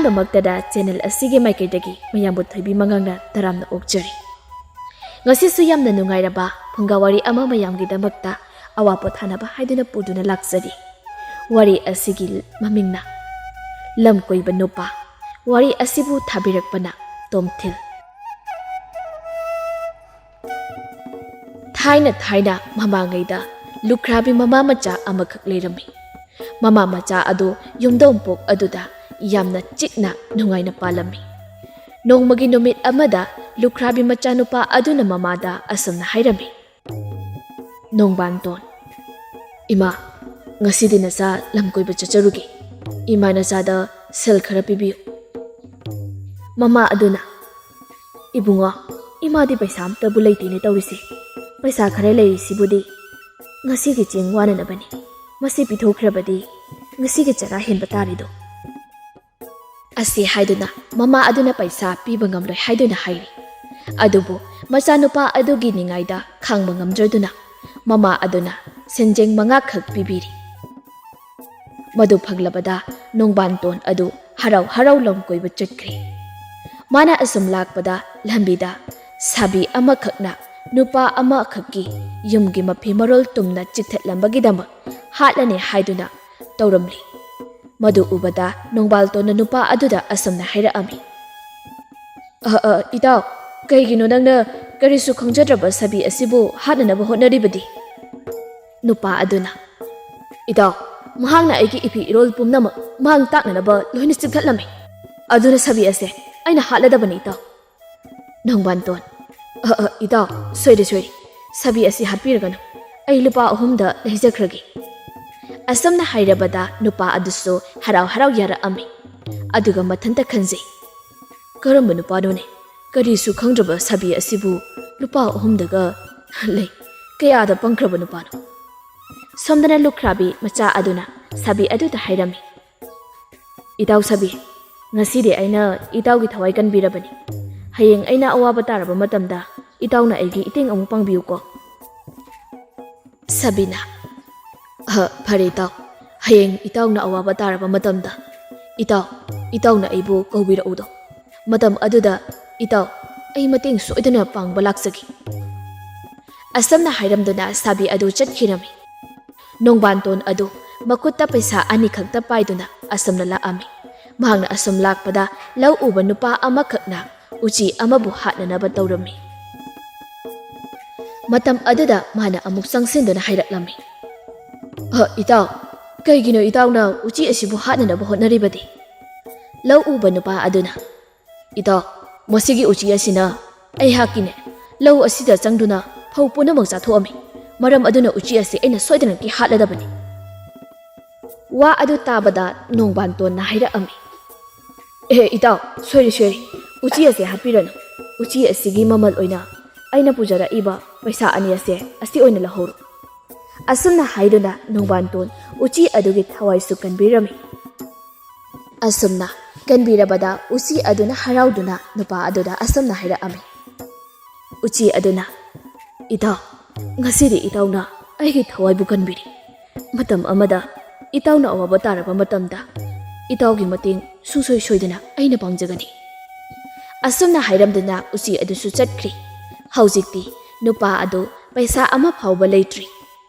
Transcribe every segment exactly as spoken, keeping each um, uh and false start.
ꯃꯛꯇꯗ channel ꯑꯁꯤꯒꯤ ꯃꯥꯏꯀꯩꯗꯒꯤ ꯃꯌꯥꯝꯕꯨ ꯊꯣꯏꯕꯤ ꯃꯉꯥꯡꯅ ꯇꯔꯥꯝꯅ ꯑꯣꯛꯆꯔꯤ꯫ ꯉꯁꯤꯁꯨ ꯌꯥꯝꯅ ꯅꯨꯡꯉꯥꯏꯔꯕ ꯐꯨꯡꯒꯥ ꯋꯥꯔꯤ ꯑꯃ ꯃꯌꯥꯝꯒꯤꯗꯃꯛꯇ ꯑꯋꯥ ꯄꯣꯊꯥꯅꯕ ꯍꯥꯏꯗꯨꯅ ꯄꯨꯗꯨꯅ ꯂꯥꯛꯆꯔꯤ꯫ ꯋꯥꯔꯤ ꯑꯁꯤꯒꯤ ꯃꯃꯤꯡꯅ ꯂꯝ ꯀꯣꯏꯕ ꯅꯨꯄꯥ꯫ ꯋꯥꯔꯤ ꯑꯁꯤꯕꯨ ꯊꯥꯕꯤꯔꯛꯄꯅ ꯇꯣꯝꯊꯤꯜ꯫ ꯊꯥꯏꯅ ꯊꯥꯏꯅ ꯃꯃꯥꯡꯉꯩꯗ ꯂꯨꯈ꯭ꯔꯥꯕꯤ ꯃꯃꯥ ꯃꯆꯥ ꯑꯃꯈꯛ ꯂꯩꯔꯝꯃꯤ꯫ ꯃꯃꯥ ꯃꯆꯥ ꯑꯗꯨ ꯌꯨꯝꯗꯣꯡꯄꯣꯛ ꯑꯗꯨꯗ ꯌꯥꯝꯅ ꯆꯤꯛꯅ ꯅꯨꯡꯉꯥꯏꯅ ꯄꯥꯜꯂꯝꯃꯤ꯫ ꯅꯣꯡꯃꯒꯤ ꯅꯨꯃꯤꯠ ꯑꯃꯗ ꯂꯨꯈ꯭ꯔꯥꯕꯤ ꯃꯆꯥꯅꯨꯄꯥ ꯑꯗꯨꯅ ꯃꯃꯥꯗ ꯑꯁꯨꯝꯅ ꯍꯥꯏꯔꯝꯃꯤ, "ꯅꯣꯡꯕꯥꯟꯇꯣꯟ, ꯏꯃꯥ, ꯉꯁꯤꯗꯤ ꯅꯆꯥ ꯂꯝ ꯀꯣꯏꯕ ꯆꯠꯆꯔꯨꯒꯦ꯫ ꯏꯃꯥ ꯅꯆꯥꯗ ꯁꯦꯜ ꯈꯔ ꯄꯤꯕꯤꯌꯨ꯫" ꯃꯃꯥ ꯑꯗꯨꯅ, "ꯏꯕꯨꯡꯉꯣ, ꯏꯃꯥꯗꯤ ꯄꯩꯁꯥ ꯑꯝꯇꯕꯨ ꯂꯩꯇꯦꯅꯦ ꯇꯧꯔꯤꯁꯦ꯫ ꯄꯩꯁꯥ ꯈꯔ ꯂꯩꯔꯤꯁꯤꯕꯨꯗꯤ ꯉꯁꯤꯒꯤ ꯆꯦꯡ ꯋꯥꯅꯅꯕꯅꯤ꯫ ꯃꯁꯤ ꯄꯤꯊꯣꯛꯈ꯭ꯔꯕꯗꯤ ꯉꯁꯤꯒꯤ ꯆꯔꯥ ꯍꯦꯟꯕ ꯇꯥꯔꯦꯗꯣ꯫" ꯑꯁꯤ ꯍꯥꯏꯗꯨꯅ ꯃꯃꯥ ꯑꯗꯨꯅ ꯄꯩꯁꯥ ꯄꯤꯕ ꯉꯝꯂꯣꯏ ꯍꯥꯏꯗꯨꯅ ꯍꯥꯏꯔꯤ꯫ ꯑꯗꯨꯕꯨ ꯃꯆꯥꯅꯨꯄꯥ ꯑꯗꯨꯒꯤ ꯅꯤꯡꯉꯥꯏꯗ ꯈꯥꯡꯕ ꯉꯝꯗ꯭ꯔꯗꯨꯅ ꯃꯃꯥ ꯑꯗꯨꯅ ꯁꯦꯟꯖꯦꯡ ꯃꯉꯥꯈꯛ ꯄꯤꯕꯤꯔꯤ꯫ ꯃꯗꯨ ꯐꯪꯂꯕꯗ ꯅꯣꯡꯕꯥꯟꯇꯣꯟ ꯑꯗꯨ ꯍꯔꯥꯎ ꯍꯔꯥꯎ ꯂꯝ ꯀꯣꯏꯕ ꯆꯠꯈ꯭ꯔꯦ꯫ ꯃꯥꯅ ꯑꯁꯨꯝ ꯂꯥꯛꯄꯗ ꯂꯝꯕꯤꯗ ꯁꯥꯕꯤ ꯑꯃꯈꯛꯅ ꯅꯨꯄꯥ ꯑꯃꯈꯛꯀꯤ ꯌꯨꯝꯒꯤ ꯃꯐꯤ ꯃꯔꯣꯜ ꯇꯨꯝꯅ ꯆꯤꯛꯊꯠꯂꯝꯕꯒꯤꯗꯃꯛ ꯍꯥꯠꯂꯅꯤ ꯍꯥꯏꯗꯨꯅ ꯇꯧꯔꯝꯂꯤ꯫ ꯃꯗꯨ ꯎꯕꯗ ꯅꯣꯡꯕꯥꯟꯇꯣꯟꯅ ꯅꯨꯄꯥ ꯑꯗꯨꯗ ꯑꯁꯨꯝꯅ ꯍꯥꯏꯔꯛꯑꯝꯃꯤ, "ꯑ, ꯑ, ꯏꯇꯥꯎ, ꯀꯩꯒꯤꯅꯣ ꯅꯪꯅ ꯀꯔꯤꯁꯨ ꯈꯪꯖꯗ꯭ꯔꯕ ꯁꯥꯕꯤ ꯑꯁꯤꯕꯨ ꯍꯥꯠꯅꯅꯕ ꯍꯣꯠꯅꯔꯤꯕꯗꯤ?" ꯅꯨꯄꯥ ꯑꯗꯨꯅ, "ꯏꯇꯥꯎ, ꯃꯍꯥꯛꯅ ꯑꯩꯒꯤ ꯏꯐꯤ ꯏꯔꯣꯜ ꯄꯨꯝꯅꯃꯛ ꯃꯥꯡ ꯇꯥꯛꯅꯅꯕ ꯂꯣꯏꯅ ꯆꯤꯛꯊꯠꯂꯝꯃꯤ꯫ ꯑꯗꯨꯅ ꯁꯥꯕꯤ ꯑꯁꯦ ꯑꯩꯅ ꯍꯥꯠꯂꯗꯕꯅꯤ, ꯏꯇꯥꯎ꯫" ꯅꯣꯡꯕꯥꯟꯇꯣꯟ, "ꯑ, ꯑ, ꯏꯇꯥꯎ, ꯁꯣꯏꯔꯦ, ꯁꯣꯏꯔꯦ꯫ ꯁꯥꯕꯤ ꯑꯁꯤ ꯍꯥꯠꯄꯤꯔꯒꯅꯨ꯫ ꯑꯩ ꯂꯨꯄꯥ ꯑꯍꯨꯝꯗ ꯂꯩꯖꯈ꯭ꯔꯒꯦ꯫" ꯑꯁꯨꯝꯅ ꯍꯥꯏꯔꯕꯗ ꯅꯨꯄꯥ ꯑꯗꯨꯁꯨ ꯍꯔꯥꯎ ꯍꯔꯥꯎ ꯌꯥꯔꯛꯑꯝꯃꯤ꯫ ꯑꯗꯨꯒ ꯃꯊꯟꯇ ꯈꯟꯖꯩ, "ꯀꯔꯝꯕ ꯅꯨꯄꯥꯅꯣꯅꯦ? ꯀꯔꯤꯁꯨ ꯈꯪꯗ꯭ꯔꯕ ꯁꯥꯕꯤ ꯑꯁꯤꯕꯨ ꯂꯨꯄꯥ ꯑꯍꯨꯝꯗꯒ ꯂꯩ꯫ ꯀꯌꯥꯗ ꯄꯪꯈ꯭ꯔꯕ ꯅꯨꯄꯥꯅꯣ?" ꯁꯣꯝꯗꯅ ꯂꯨꯈ꯭ꯔꯥꯕꯤ ꯃꯆꯥ ꯑꯗꯨꯅ ꯁꯥꯕꯤ ꯑꯗꯨꯗ ꯍꯥꯏꯔꯝꯃꯤ, "ꯏꯇꯥꯎ ꯁꯥꯕꯤ, ꯉꯁꯤꯗꯤ ꯑꯩꯅ ꯏꯇꯥꯎꯒꯤ ꯊꯋꯥꯏ ꯀꯟꯕꯤꯔꯕꯅꯤ꯫ ꯍꯌꯦꯡ ꯑꯩꯅ ꯑꯋꯥꯕ ꯇꯥꯔꯕ ꯃꯇꯝꯗ ꯏꯇꯥꯎꯅ ꯑꯩꯒꯤ ꯏꯇꯦꯡ ꯑꯃꯨꯛ ꯄꯥꯡꯕꯤꯌꯨꯀꯣ꯫" ꯁꯥꯕꯤꯅ, "ꯑ, ꯐꯔꯦ ꯏꯇꯥꯎ, ꯍꯌꯦꯡ ꯏꯇꯥꯎꯅ ꯑꯋꯥꯕ ꯇꯥꯔꯕ ꯃꯇꯝꯗ ꯏꯇꯥꯎ ꯏꯇꯥꯎꯅ ꯑꯩꯕꯨ ꯀꯧꯕꯤꯔꯛꯎꯗꯣ꯫ ꯃꯇꯝ ꯑꯗꯨꯗ, "ꯏꯇꯥꯎ, ꯑꯩ ꯃꯇꯦꯡ ꯁꯣꯏꯗꯅ ꯄꯥꯡꯕ ꯂꯥꯛꯆꯒꯦ" ꯑꯁꯨꯝꯅ ꯍꯥꯏꯔꯝꯗꯨꯅ ꯁꯥꯕꯤ ꯑꯗꯨ ꯆꯠꯈꯤꯔꯝꯃꯤ꯫ ꯅꯣꯡꯕꯥꯟꯇꯣꯟ ꯑꯗꯨ ꯃꯈꯨꯠꯇ ꯄꯩꯁꯥ ꯑꯅꯤꯈꯛꯇ ꯄꯥꯏꯗꯨꯅ ꯑꯁꯨꯝꯅ ꯂꯥꯛꯑꯝꯃꯤ꯫ ꯃꯍꯥꯛꯅ ꯑꯁꯨꯝ ꯂꯥꯛꯄꯗ, ꯂꯧ ꯎꯕ ꯅꯨꯄꯥ ꯑꯃꯈꯛꯅ ꯎꯆꯤ ꯑꯃꯕꯨ ꯍꯥꯠꯅꯅꯕ ꯇꯧꯔꯝꯃꯤ꯫ ꯃꯇꯝ ꯑꯗꯨꯗ ꯃꯥꯅ ꯑꯃꯨꯛ ꯆꯪꯁꯤꯟꯗꯨꯅ ꯍꯥꯏꯔꯛꯂꯝꯃꯤ, "ꯑ, ꯏꯇꯥꯎ, ꯀꯩꯒꯤꯅꯣ ꯏꯇꯥꯎꯅ ꯎꯆꯤ ꯑꯁꯤꯕꯨ ꯍꯥꯠꯅꯅꯕ ꯍꯣꯠꯅꯔꯤꯕꯗꯤ?" ꯂꯧ ꯎꯕ ꯅꯨꯄꯥ ꯑꯗꯨꯅ, "ꯏꯇꯥꯎ, ꯃꯁꯤꯒꯤ ꯎꯆꯤ ꯑꯁꯤꯅ ꯑꯩꯍꯥꯛꯀꯤꯅꯦ, ꯂꯧ ꯑꯁꯤꯗ ꯆꯪꯗꯨꯅ ꯐꯧ ꯄꯨꯝꯅꯃꯛ ꯆꯥꯊꯣꯛꯑꯝꯃꯤ꯫ ꯃꯔꯝ ꯑꯗꯨꯅ ꯎꯆꯤ ꯑꯁꯤ ꯑꯩꯅ ꯁꯣꯏꯗꯅꯃꯛꯀꯤ ꯍꯥꯠꯂꯗꯕꯅꯤ"꯫ ꯋꯥ ꯑꯗꯨ ꯇꯥꯕꯗ ꯅꯣꯡꯕꯥꯟꯇꯣꯟꯅ ꯍꯥꯏꯔꯛꯑꯝꯃꯤ, "ꯑꯦ ꯏꯇꯥꯎ, ꯁꯣꯏꯔꯦ ꯁꯣꯏꯔꯦ, ꯎꯆꯤ ꯑꯁꯤ ꯍꯥꯠꯄꯤꯔꯅꯨ꯫ ꯎꯆꯤ ꯑꯁꯤꯒꯤ ꯃꯃꯜ ꯑꯣꯏꯅ ꯑꯩꯅ ꯄꯨꯖꯔꯛꯏꯕ ꯄꯩꯁꯥ ꯑꯅꯤ ꯑꯁꯦ ꯑꯁꯤ ꯑꯣꯏꯅ ꯂꯧꯍꯧꯔꯣ"꯫ ꯑꯁꯨꯝꯅ ꯍꯥꯏꯗꯨꯅ ꯅꯣꯡꯕꯥꯟꯇꯣꯟ ꯎꯆꯤ ꯑꯗꯨꯒꯤ ꯊꯋꯥꯏꯁꯨ ꯀꯟꯕꯤꯔꯝꯃꯤ꯫ ꯑꯁꯨꯝꯅ ꯀꯟꯕꯤꯔꯕꯗ ꯎꯆꯤ ꯑꯗꯨꯅ ꯍꯔꯥꯎꯗꯨꯅ ꯅꯨꯄꯥ ꯑꯗꯨꯗ ꯑꯁꯨꯝꯅ ꯍꯥꯏꯔꯛꯑꯝꯃꯤ꯫ ꯎꯆꯤ ꯑꯗꯨꯅ, "ꯏꯇꯥꯎ, ꯉꯁꯤꯗꯤ ꯏꯇꯥꯎꯅ ꯑꯩꯒꯤ ꯊꯋꯥꯏꯕꯨ ꯀꯟꯕꯤꯔꯦ꯫ ꯃꯇꯝ ꯑꯃꯗ ꯏꯇꯥꯎꯅ ꯑꯋꯥꯕ ꯇꯥꯔꯕ ꯃꯇꯝꯗ ꯏꯇꯥꯎꯒꯤ ꯃꯇꯦꯡ ꯁꯨꯡꯁꯣꯏ ꯁꯣꯏꯗꯅ ꯑꯩꯅ ꯄꯥꯡꯖꯒꯅꯤ"꯫ ꯑꯁꯨꯝꯅ ꯍꯥꯏꯔꯝꯗꯨꯅ ꯎꯆꯤ ꯑꯗꯨꯁꯨ ꯆꯠꯈ꯭ꯔꯤ꯫ ꯍꯧꯖꯤꯛꯇꯤ ꯅꯨꯄꯥ ꯑꯗꯨ ꯄꯩꯁꯥ ꯑꯃ ꯐꯥꯎꯕ ꯂꯩꯇ꯭ꯔꯤ꯫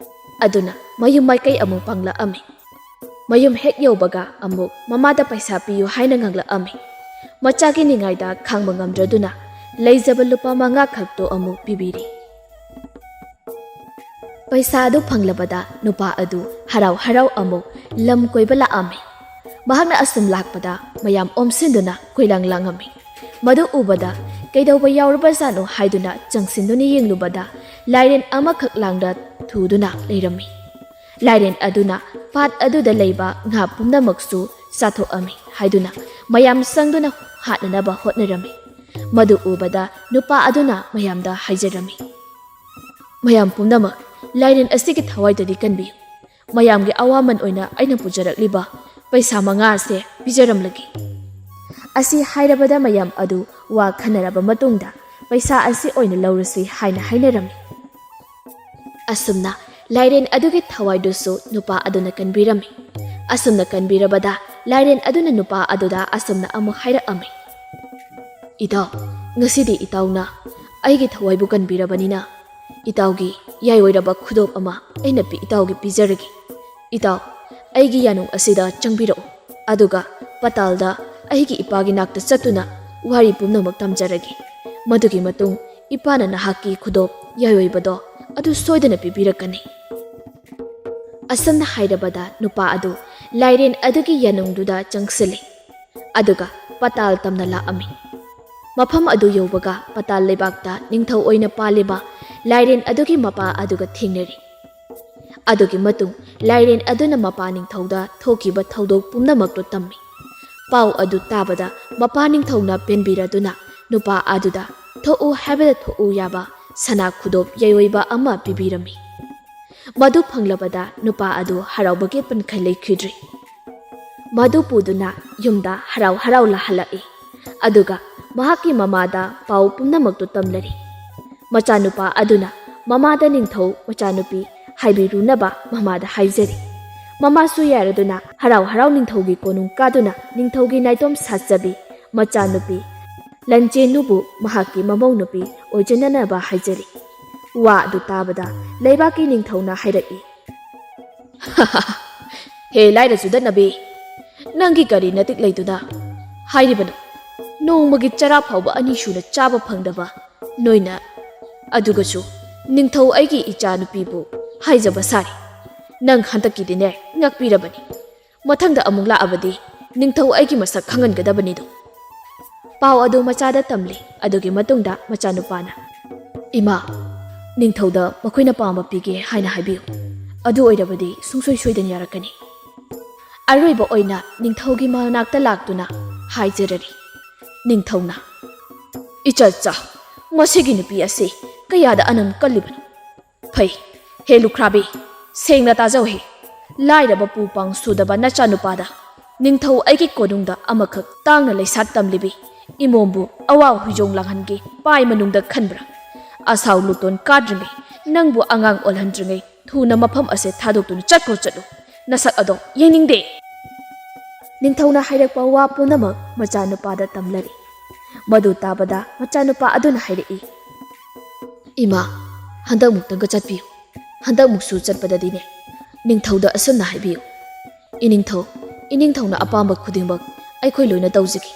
ꯑꯗꯨꯅ ꯃꯌꯨꯝ ꯃꯥꯏꯀꯩ ꯑꯃꯨꯛ ꯄꯥꯡꯂꯛꯑꯝꯃꯤ꯫ ꯃꯌꯨꯝ ꯍꯦꯛ ꯌꯧꯕꯒ ꯑꯃꯨꯛ ꯃꯃꯥꯗ ꯄꯩꯁꯥ ꯄꯤꯌꯨ ꯍꯥꯏꯅ ꯉꯥꯡꯂꯛꯑꯝꯃꯤ꯫ ꯃꯆꯥꯒꯤ ꯅꯤꯡꯉꯥꯏꯗ ꯈꯥꯡꯕ ꯉꯝꯗ꯭ꯔꯗꯨꯅ ꯂꯩꯖꯕ ꯂꯨꯄꯥ ꯃꯉꯥ ꯈꯛꯇꯣ ꯑꯃꯨꯛ ꯄꯤꯕꯤꯔꯤ꯫ ꯄꯩꯁꯥ ꯑꯗꯨ ꯐꯪꯂꯕꯗ ꯅꯨꯄꯥ ꯑꯗꯨ ꯍꯔꯥꯎ ꯍꯔꯥꯎ ꯑꯃꯨꯛ ꯂꯝ ꯀꯣꯏꯕ ꯂꯥꯛꯑꯝꯃꯤ꯫ ꯃꯍꯥꯛꯅ ꯑꯁꯨꯝ ꯂꯥꯛꯄꯗ ꯃꯌꯥꯝ ꯑꯣꯝꯁꯤꯟꯗꯨꯅ ꯀꯣꯏꯂꯥꯡ ꯂꯥꯡꯉꯝꯃꯤ꯫ ꯃꯗꯨ ꯎꯕꯗ ꯀꯩꯗꯧꯕ ꯌꯥꯎꯔꯕꯖꯥꯠꯅꯣ ꯍꯥꯏꯗꯨꯅ ꯆꯪꯁꯤꯟꯗꯨꯅ ꯌꯦꯡꯂꯨꯕꯗ ꯂꯥꯏꯔꯦꯟ ꯑꯃꯈꯛ ꯂꯥꯡꯗ ꯊꯨꯗꯨꯅ ꯂꯩꯔꯝꯃꯤ꯫ ꯂꯥꯏꯔꯦꯟ ꯑꯗꯨꯅ ꯄꯥꯠ ꯑꯗꯨꯗ ꯂꯩꯕ ꯉꯥ ꯄꯨꯝꯅꯃꯛꯁꯨ ꯆꯥꯊꯣꯛꯑꯝꯃꯤ ꯍꯥꯏꯗꯨꯅ ꯃꯌꯥꯝ ꯆꯪꯗꯨꯅ ꯍꯥꯠꯅꯅꯕ ꯍꯣꯠꯅꯔꯝꯃꯤ꯫ ꯃꯗꯨ ꯎꯕꯗ ꯅꯨꯄꯥ ꯑꯗꯨꯅ ꯃꯌꯥꯝꯗ ꯍꯥꯏꯖꯔꯝꯃꯤ, "ꯃꯌꯥꯝ ꯄꯨꯝꯅꯃꯛ, ꯂꯥꯏꯔꯦꯟ ꯑꯁꯤꯒꯤ ꯊꯋꯥꯏꯗꯗꯤ ꯀꯟꯕꯤꯌꯨ꯫ ꯃꯌꯥꯝꯒꯤ ꯑꯋꯥꯃꯟ ꯑꯣꯏꯅ ꯑꯩꯅ ꯄꯨꯖꯔꯛꯂꯤꯕ ꯄꯩꯁꯥ ꯃꯉꯥ ꯑꯁꯦ ꯄꯤꯖꯔꯝꯂꯒꯦ"꯫ ꯑꯁꯤ ꯍꯥꯏꯔꯕꯗ ꯃꯌꯥꯝ ꯑꯗꯨ ꯋꯥ ꯈꯟꯅꯔꯕ ꯃꯇꯨꯡꯗ ꯄꯩꯁꯥ ꯑꯁꯤ ꯑꯣꯏꯅ ꯂꯧꯔꯁꯤ ꯍꯥꯏꯅ ꯍꯥꯏꯅꯔꯝꯃꯤ꯫ ꯑꯁꯨꯝꯅ ꯂꯥꯏꯔꯦꯟ ꯑꯗꯨꯒꯤ ꯊꯋꯥꯏꯗꯨꯁꯨ ꯅꯨꯄꯥ ꯑꯗꯨꯅ ꯀꯟꯕꯤꯔꯝꯃꯤ꯫ ꯑꯁꯨꯝꯅ ꯀꯟꯕꯤꯔꯕꯗ ꯂꯥꯏꯔꯦꯟ ꯑꯗꯨꯅ ꯅꯨꯄꯥ ꯑꯗꯨꯗ ꯑꯁꯨꯝꯅ ꯑꯃꯨꯛ ꯍꯥꯏꯔꯛꯑꯝꯃꯤ, "ꯏꯇꯥꯎ, ꯉꯁꯤꯗꯤ ꯏꯇꯥꯎꯅ ꯑꯩꯒꯤ ꯊꯋꯥꯏꯕꯨ ꯀꯟꯕꯤꯔꯕꯅꯤꯅ, ꯏꯇꯥꯎꯒꯤ ꯌꯥꯏꯑꯣꯏꯔꯕ ꯈꯨꯗꯣꯞ ꯑꯃ ꯑꯩꯅ ꯄꯤ-, ꯏꯇꯥꯎꯒꯤ ꯄꯤꯖꯔꯒꯦ꯫ ꯏꯇꯥꯎ, ꯑꯩꯒꯤ ꯌꯥꯅꯨꯡ ꯑꯁꯤꯗ ꯆꯪꯕꯤꯔꯛꯎ, ꯑꯗꯨꯒ ꯄꯇꯥꯜꯗ ꯑꯩꯒꯤ ꯏꯄꯥꯒꯤ ꯅꯥꯛꯇ ꯆꯠꯇꯨꯅ ꯋꯥꯔꯤ ꯄꯨꯝꯅꯃꯛ ꯇꯝꯖꯔꯒꯦ꯫ ꯃꯗꯨꯒꯤ ꯃꯇꯨꯡ ꯏꯄꯥꯅ ꯅꯍꯥꯛꯀꯤ ꯈꯨꯗꯣꯞ ꯌꯥꯏꯑꯣꯏꯕꯗꯣ ꯑꯗꯨ ꯁꯣꯏꯗꯅ ꯄꯤꯕꯤꯔꯛꯀꯅꯤ"꯫ ꯑꯁꯨꯝꯅ ꯍꯥꯏꯔꯕꯗ ꯅꯨꯄꯥ ꯑꯗꯨ ꯂꯥꯏꯔꯦꯟ ꯑꯗꯨꯒꯤ ꯌꯥꯅꯨꯡꯗꯨꯗ ꯆꯪꯁꯤꯜꯂꯤ꯫ ꯑꯗꯨꯒ ꯄꯇꯥꯜ ꯇꯝꯅ ꯂꯥꯛꯑꯝꯃꯤ꯫ ꯃꯐꯝ ꯑꯗꯨ ꯌꯧꯕꯒ ꯄꯇꯥꯜ ꯂꯩꯕꯥꯛꯇ ꯅꯤꯡꯊꯧ ꯑꯣꯏꯅ ꯄꯥꯜꯂꯤꯕ ꯂꯥꯏꯔꯦꯟ ꯑꯗꯨꯒꯤ ꯃꯄꯥ ꯑꯗꯨꯒ ꯊꯦꯡꯅꯔꯤ꯫ ꯑꯗꯨꯒꯤ ꯃꯇꯨꯡ ꯂꯥꯏꯔꯦꯟ ꯑꯗꯨꯅ ꯃꯄꯥ ꯅꯤꯡꯊꯧꯗ ꯊꯣꯛꯈꯤꯕ ꯊꯧꯗꯣꯛ ꯄꯨꯝꯅꯃꯛꯇꯨ ꯇꯝꯃꯤ꯫ ꯄꯥꯎ ꯑꯗꯨ ꯇꯥꯕꯗ ꯃꯄꯥ ꯅꯤꯡꯊꯧꯅ ꯄꯦꯟꯕꯤꯔꯗꯨꯅ ꯅꯨꯄꯥ ꯑꯗꯨꯗ ꯊꯣꯛꯎ ꯍꯥꯏꯕꯗ ꯊꯣꯛꯎ ꯌꯥꯕ ꯁꯅꯥ ꯈꯨꯗꯣꯞ ꯌꯥꯏꯑꯣꯏꯕ ꯑꯃ ꯄꯤꯕꯤꯔꯝꯃꯤ꯫ ꯃꯗꯨ ꯐꯪꯂꯕꯗ ꯅꯨꯄꯥ ꯑꯗꯨ ꯍꯔꯥꯎꯕꯒꯤ ꯄꯟꯈꯩ ꯂꯩꯈꯤꯗ꯭ꯔꯤ꯫ ꯃꯗꯨ ꯄꯨꯗꯨꯅ ꯌꯨꯝꯗ ꯍꯔꯥꯎ ꯍꯔꯥꯎ ꯂꯥꯛꯍꯜꯂꯛꯏ꯫ ꯑꯗꯨꯒ ꯃꯍꯥꯛꯀꯤ ꯃꯃꯥꯗ ꯄꯥꯎ ꯄꯨꯝꯅꯃꯛꯇꯨ ꯇꯝꯂꯔꯤ꯫ ꯃꯆꯥꯅꯨꯄꯥ ꯑꯗꯨꯅ ꯃꯃꯥꯗ ꯅꯤꯡꯊꯧ ꯃꯆꯥꯅꯨꯄꯤ ꯍꯥꯏꯕꯤꯔꯨꯅꯕ ꯃꯃꯥꯗ ꯍꯥꯏꯖꯔꯤ꯫ ꯃꯃꯥꯁꯨ ꯌꯥꯔꯗꯨꯅ ꯍꯔꯥꯎ ꯍꯔꯥꯎ ꯅꯤꯡꯊꯧꯒꯤ ꯀꯣꯅꯨꯡ ꯀꯥꯗꯨꯅ ꯅꯤꯡꯊꯧꯒꯤ ꯅꯥꯏꯇꯣꯝ ꯁꯥꯠꯆꯕꯤ ꯃꯆꯥꯅꯨꯄꯤ ꯂꯟꯆꯦꯟꯕꯨ ꯃꯍꯥꯛꯀꯤ ꯃꯃꯧ ꯅꯨꯄꯤ ꯑꯣꯏꯖꯅꯅꯕ ꯍꯥꯏꯖꯔꯤ꯫ ꯋꯥ ꯑꯗꯨ ꯇꯥꯕꯗ ꯂꯩꯕꯥꯛꯀꯤ ꯅꯤꯡꯊꯧꯅ ꯍꯥꯏꯔꯛꯏ, "ꯍꯦ ꯂꯥꯏꯔ ꯆꯨꯗꯠꯅꯕꯤ, ꯅꯪꯒꯤ ꯀꯔꯤ ꯅꯇꯤꯛ ꯂꯩꯗꯨꯅ ꯍꯥꯏꯔꯤꯕꯅꯣ? ꯅꯣꯡꯃꯒꯤ ꯆꯔꯥ ꯐꯥꯎꯕ ꯑꯅꯤ ꯁꯨꯅ ꯆꯥꯕ ꯐꯪꯗꯕ ꯅꯣꯏꯅ, ꯑꯗꯨꯒꯁꯨ ꯅꯤꯡꯊꯧ ꯑꯩꯒꯤ ꯏꯆꯥ ꯅꯨꯄꯤꯕꯨ ꯍꯥꯏꯖꯕ ꯁꯥꯔꯤ꯫ ꯅꯪ ꯍꯟꯗꯛꯀꯤꯗꯤꯅꯦ ꯉꯛꯄꯤꯔꯕꯅꯤ꯫ ꯃꯊꯪꯗ ꯑꯃꯨꯛ ꯂꯥꯛꯑꯕꯗꯤ ꯅꯤꯡꯊꯧ ꯑꯩꯒꯤ ꯃꯁꯛ ꯈꯪꯍꯟꯒꯗꯕꯅꯤꯗꯣ"꯫ ꯄꯥꯎ ꯑꯗꯨ ꯃꯆꯥꯗ ꯇꯝꯂꯤ꯫ ꯑꯗꯨꯒꯤ ꯃꯇꯨꯡꯗ ꯃꯆꯥꯅꯨꯄꯥꯅ, "ꯏꯃꯥ, ꯅꯤꯡꯊꯧꯗ ꯃꯈꯣꯏꯅ ꯄꯥꯝꯕ ꯄꯤꯒꯦ ꯍꯥꯏꯅ ꯍꯥꯏꯕꯤꯌꯨ꯫ ꯑꯗꯨ ꯑꯣꯏꯔꯕꯗꯤ ꯁꯨꯡꯁꯣꯏ ꯁꯣꯏꯗꯅ ꯌꯥꯔꯛꯀꯅꯤ"꯫ ꯑꯔꯣꯏꯕ ꯑꯣꯏꯅ ꯅꯤꯡꯊꯧꯒꯤ ꯃꯅꯥꯛꯇ ꯂꯥꯛꯇꯨꯅ ꯍꯥꯏꯖꯔꯔꯤ꯫ ꯅꯤꯡꯊꯧꯅ, "ꯏꯆꯠ ꯆꯥ, ꯃꯁꯤꯒꯤ ꯅꯨꯄꯤ ꯑꯁꯤ ꯀꯌꯥꯗ ꯑꯅꯝ ꯀꯜꯂꯤꯕꯅꯣ? ꯐꯩ, ꯍꯦ ꯂꯨꯈ꯭ꯔꯥꯕꯤ, ꯁꯦꯡꯅ ꯇꯥꯖꯧꯍꯦ꯫ ꯂꯥꯏꯔꯕ ꯄꯨ ꯄꯥꯡ ꯁꯨꯗꯕ ꯅꯆꯥꯅꯨꯄꯥꯗ ꯅꯤꯡꯊꯧ ꯑꯩꯒꯤ ꯀꯣꯅꯨꯡꯗ ꯑꯃꯈꯛ ꯇꯥꯡꯅ ꯂꯩꯁꯥ ꯇꯝꯂꯤꯕꯤ ꯏꯃꯣꯝꯕꯨ ꯑꯋꯥ ꯍꯨꯏꯖꯣꯡ ꯂꯥꯡꯍꯟꯒꯦ ꯄꯥꯏ ꯃꯅꯨꯡꯗ ꯈꯟꯕ꯭ꯔꯥ? ꯑꯁꯥꯎ ꯂꯨꯇꯣꯟ ꯀꯥꯗ꯭ꯔꯤꯉꯩ, ꯅꯪꯕꯨ ꯑꯉꯥꯡ ꯑꯣꯜꯍꯟꯗ꯭ꯔꯤꯉꯩ ꯊꯨꯅ ꯃꯐꯝ ꯑꯁꯦ ꯊꯥꯗꯣꯛꯇꯨꯅ ꯆꯠꯈ꯭ꯔꯣ, ꯆꯠꯂꯨ꯫ ꯅꯁꯛ ꯑꯗꯣ ꯌꯦꯡꯅꯤꯡꯗꯦ"꯫ ꯅꯤꯡꯊꯧꯅ ꯍꯥꯏꯔꯛꯄ ꯋꯥ ꯄꯨꯝꯅꯃꯛ ꯃꯆꯥꯅꯨꯄꯥꯗ ꯇꯝꯂꯔꯤ꯫ ꯃꯗꯨ ꯇꯥꯕꯗ ꯃꯆꯥꯅꯨꯄꯥ ꯑꯗꯨꯅ ꯍꯥꯏꯔꯛꯏ, "ꯏꯃꯥ, ꯍꯟꯗꯛꯃꯨꯛꯇꯪꯒ ꯆꯠꯄꯤꯌꯨ꯫ ꯍꯟꯗꯛꯃꯨꯛꯁꯨ ꯆꯠꯄꯗꯗꯤꯅꯦ, ꯅꯤꯡꯊꯧꯗ ꯑꯁꯨꯝꯅ ꯍꯥꯏꯕꯤꯌꯨ, 'ꯏꯅꯤꯡꯊꯧ, ꯏꯅꯤꯡꯊꯧꯅ ꯑꯄꯥꯝꯕ ꯈꯨꯗꯤꯡꯃꯛ ꯑꯩꯈꯣꯏ ꯂꯣꯏꯅ ꯇꯧꯖꯒꯦ꯫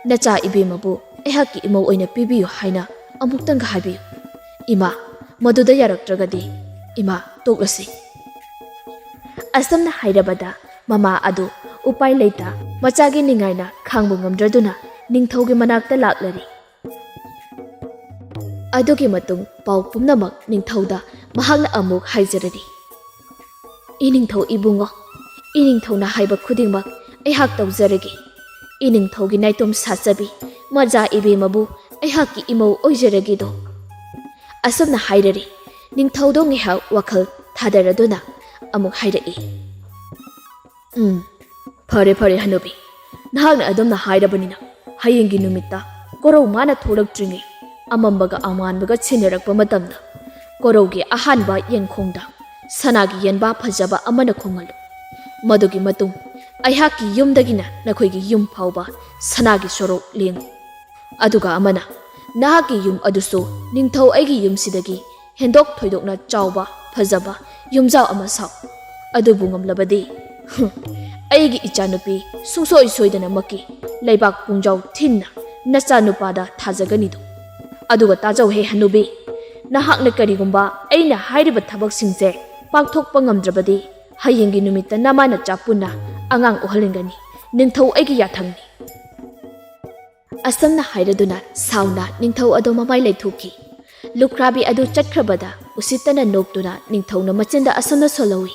ꯅꯆꯥ ꯏꯕꯦꯝꯃꯕꯨ ꯑꯩꯍꯥꯛꯀꯤ ꯏꯃꯧ ꯑꯣꯏꯅ ꯄꯤꯕꯤꯌꯨ' ꯍꯥꯏꯅ ꯑꯃꯨꯛꯇꯪꯒ ꯍꯥꯏꯕꯤꯌꯨ꯫ ꯏꯃꯥ, ꯃꯗꯨꯗ ꯌꯥꯔꯛꯇ꯭ꯔꯒꯗꯤ, ꯏꯃꯥ, ꯇꯣꯛꯂꯁꯤ"꯫ ꯑꯁꯨꯝꯅ ꯍꯥꯏꯔꯕꯗ ꯃꯃꯥ ꯑꯗꯨ ꯎꯄꯥꯏ ꯂꯩꯇ ꯃꯆꯥꯒꯤ ꯅꯤꯡꯉꯥꯏꯅ ꯈꯥꯡꯕ ꯉꯝꯗ꯭ꯔꯗꯨꯅ ꯅꯤꯡꯊꯧꯒꯤ ꯃꯅꯥꯛꯇ ꯂꯥꯛꯂꯔꯤ꯫ ꯑꯗꯨꯒꯤ ꯃꯇꯨꯡ ꯄꯥꯎ ꯄꯨꯝꯅꯃꯛ ꯅꯤꯡꯊꯧꯗ ꯃꯍꯥꯛꯅ ꯑꯃꯨꯛ ꯍꯥꯏꯖꯔꯔꯤ꯫ "ꯏꯅꯤꯡꯊꯧ ꯏꯕꯨꯡꯉꯣ, ꯏꯅꯤꯡꯊꯧꯅ ꯍꯥꯏꯕ ꯈꯨꯗꯤꯡꯃꯛ ꯑꯩꯍꯥꯛ ꯇꯧꯖꯔꯒꯦ꯫ ꯏꯅꯤꯡꯊꯧꯒꯤ ꯅꯥꯏꯇꯣꯝ ꯁꯥꯠꯆꯕꯤ ꯃꯖꯥ ꯏꯕꯦꯝꯃꯕꯨ ꯑꯩꯍꯥꯛꯀꯤ ꯏꯃꯧ ꯑꯣꯏꯖꯔꯒꯦꯗꯣ"꯫ ꯑꯁꯨꯝꯅ ꯍꯥꯏꯔꯔꯤ꯫ ꯅꯤꯡꯊꯧꯗꯣ ꯉꯥꯏꯍꯥꯛ ꯋꯥꯈꯜ ꯊꯥꯗꯔꯗꯨꯅ ꯑꯃꯨꯛ ꯍꯥꯏꯔꯛꯏ, "ꯎꯝ, ꯐꯔꯦ, ꯐꯔꯦ, ꯍꯅꯨꯕꯤ꯫ ꯅꯍꯥꯛꯅ ꯑꯗꯨꯝꯅ ꯍꯥꯏꯔꯕꯅꯤꯅ, ꯍꯌꯦꯡꯒꯤ ꯅꯨꯃꯤꯠꯇ ꯀꯣꯔꯧ ꯃꯥꯅ ꯊꯣꯛꯂꯛꯇ꯭ꯔꯤꯉꯩ ꯑꯃꯝꯕꯒ ꯑꯃꯥꯟꯕꯒ ꯁꯤꯟꯅꯔꯛꯄ ꯃꯇꯝꯗ ꯀꯣꯔꯧꯒꯤ ꯑꯍꯥꯟꯕ ꯌꯦꯡꯈꯣꯡꯗ ꯁꯅꯥꯒꯤ ꯌꯦꯟꯕꯥ ꯐꯖꯕ ꯑꯃꯅ ꯈꯣꯡꯍꯜꯂꯨ꯫ ꯃꯗꯨꯒꯤ ꯃꯇꯨꯡ ꯑꯩꯍꯥꯛꯀꯤ ꯌꯨꯝꯗꯒꯤꯅ ꯅꯈꯣꯏꯒꯤ ꯌꯨꯝ ꯐꯥꯎꯕ ꯁꯅꯥꯒꯤ ꯁꯣꯔꯣꯛ ꯂꯦꯡꯉꯨ꯫ ꯑꯗꯨꯒ ꯑꯃꯅ ꯅꯍꯥꯛꯀꯤ ꯌꯨꯝ ꯑꯗꯨꯁꯨ ꯅꯤꯡꯊꯧ ꯑꯩꯒꯤ ꯌꯨꯝꯁꯤꯗꯒꯤ ꯍꯦꯟꯗꯣꯛ ꯊꯣꯏꯗꯣꯛꯅ ꯆꯥꯎꯕ, ꯐꯖꯕ ꯌꯨꯝꯖꯥꯎ ꯑꯃ ꯁꯥꯎ꯫ ꯑꯗꯨꯕꯨ ꯉꯝꯂꯕꯗꯤ, ꯍꯨꯝ, ꯑꯩꯒꯤ ꯏꯆꯥꯅꯨꯄꯤ ꯁꯨꯡꯁꯣꯏ ꯁꯣꯏꯗꯅꯃꯛꯀꯤ ꯂꯩꯕꯥꯛ ꯄꯨꯡꯖꯥꯎ ꯊꯤꯟꯅ ꯅꯆꯥꯅꯨꯄꯥꯗ ꯊꯥꯖꯒꯅꯤꯗꯣ꯫ ꯑꯗꯨꯒ ꯇꯥꯖꯧꯍꯦ ꯍꯅꯨꯕꯤ, ꯅꯍꯥꯛꯅ ꯀꯔꯤꯒꯨꯝꯕ ꯑꯩꯅ ꯍꯥꯏꯔꯤꯕ ꯊꯕꯛꯁꯤꯡꯁꯦ ꯄꯥꯡꯊꯣꯛꯄ ꯉꯝꯗ꯭ꯔꯕꯗꯤ, ꯍꯌꯦꯡꯒꯤ ꯅꯨꯃꯤꯠꯇ ꯅꯃꯥ ꯅꯆꯥ ꯄꯨꯟꯅ ꯑꯉꯥꯡ ꯑꯣꯛꯍꯟꯒꯅꯤ꯫ ꯅꯤꯡꯊꯧ ꯑꯩꯒꯤ ꯌꯥꯊꯪꯅꯤ"꯫ ꯑꯁꯨꯝꯅ ꯍꯥꯏꯔꯗꯨꯅ ꯁꯥꯎꯅ ꯅꯤꯡꯊꯧ ꯑꯗꯨ ꯃꯃꯥꯏ ꯂꯩꯊꯣꯛꯈꯤ꯫ ꯂꯨꯈ꯭ꯔꯥꯕꯤ ꯑꯗꯨ ꯆꯠꯈ꯭ꯔꯕꯗ ꯎꯁꯤꯠꯇꯅ ꯅꯣꯛꯇꯨꯅ ꯅꯤꯡꯊꯧꯅ ꯃꯆꯤꯟꯗ ꯑꯁꯨꯝꯅ ꯁꯣꯜꯍꯧꯏ,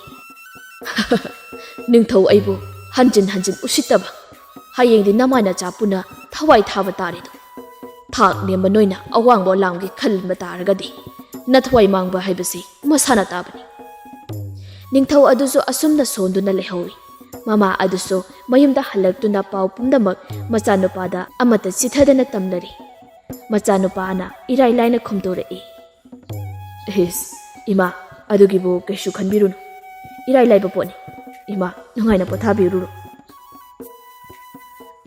"ꯅꯤꯡꯊꯧ ꯑꯩꯕꯨ ꯍꯟꯖꯤꯟ ꯍꯟꯖꯤꯟ ꯎꯁꯤꯠꯇꯕ꯫ ꯍꯌꯦꯡꯗꯤ ꯅꯃꯥ ꯅꯆꯥ ꯄꯨꯟꯅ ꯊꯋꯥꯏ ꯊꯥꯕ ꯇꯥꯔꯦꯗꯣ꯫ ꯊꯥꯛ ꯅꯦꯝꯕ ꯅꯣꯏꯅ ꯑꯋꯥꯡꯕ ꯂꯥꯝꯒꯦ ꯈꯟꯕ ꯇꯥꯔꯒꯗꯤ ꯅꯊꯋꯥꯏ ꯃꯥꯡꯕ ꯍꯥꯏꯕꯁꯤ ꯃꯁꯥꯅ ꯇꯥꯕꯅꯤ"꯫ ꯅꯤꯡꯊꯧ ꯑꯗꯨꯁꯨ ꯑꯁꯨꯝꯅ ꯁꯣꯟꯗꯨꯅ ꯂꯩꯍꯧꯏ꯫ ꯃꯃꯥ ꯑꯗꯨꯁꯨ ꯃꯌꯨꯝꯗ ꯍꯜꯂꯛꯇꯨꯅ ꯄꯥꯎ ꯄꯨꯝꯅꯃꯛ ꯃꯆꯥꯅꯨꯄꯥꯗ ꯑꯃꯠꯇ ꯆꯤꯊꯗꯅ ꯇꯝꯂꯔꯤ꯫ ꯃꯆꯥꯅꯨꯄꯥꯅ ꯏꯔꯥꯏ ꯂꯥꯏꯅ ꯈꯨꯝꯗꯣꯔꯛꯏ, "ꯏꯁ, ꯏꯃꯥ, ꯑꯗꯨꯒꯤꯕꯨ ꯀꯩꯁꯨ ꯈꯟꯕꯤꯔꯨꯅꯨ꯫ ꯏꯔꯥꯏ ꯂꯥꯏꯕ ꯄꯣꯠꯅꯤ꯫ ꯏꯃꯥ, ꯅꯨꯡꯉꯥꯏꯅ ꯄꯣꯊꯥꯕꯤꯔꯨꯔꯣ"꯫